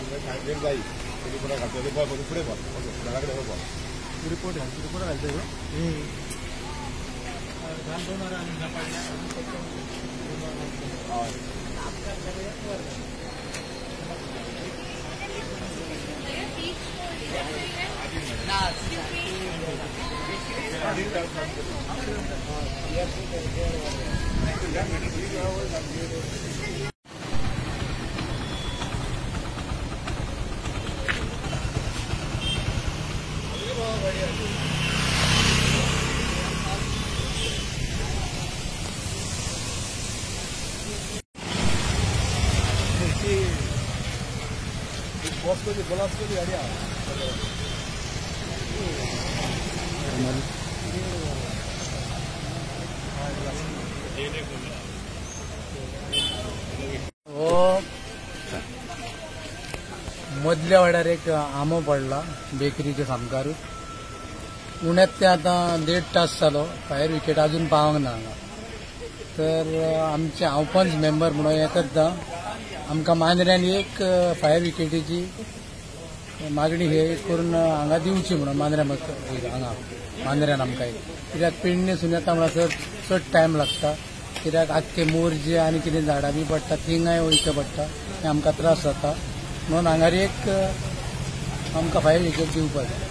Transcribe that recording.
जाई फुडें report report घालता. हो मदल्या वाड्यार एक आंबो पडला बेकरीच्या सामकारूच. उण्यात ते आतां 1.5 तास जालो, फायर विकेट अजून पावंक ना हांगा. तर आमचे हांव पंच मेंबर म्हणून हें करता. आमकां मांद्र्यान एक फायर विकेटीची मागणी हे करून हांगा दिवची म्हणून मांद्र्या हांगा मांद्र्यान आमकां एक, कित्याक पेडणे सून येता म्हणल्यार चड टायम लागता. कित्याक आख्खे मोरजे आनी कितें झाडां बी पडटा थिंगाय वयचें पडटा, हें आमकां त्रास जाता. म्हणून हांगार एक आमकां फायर विकेट दिवपाक जाय.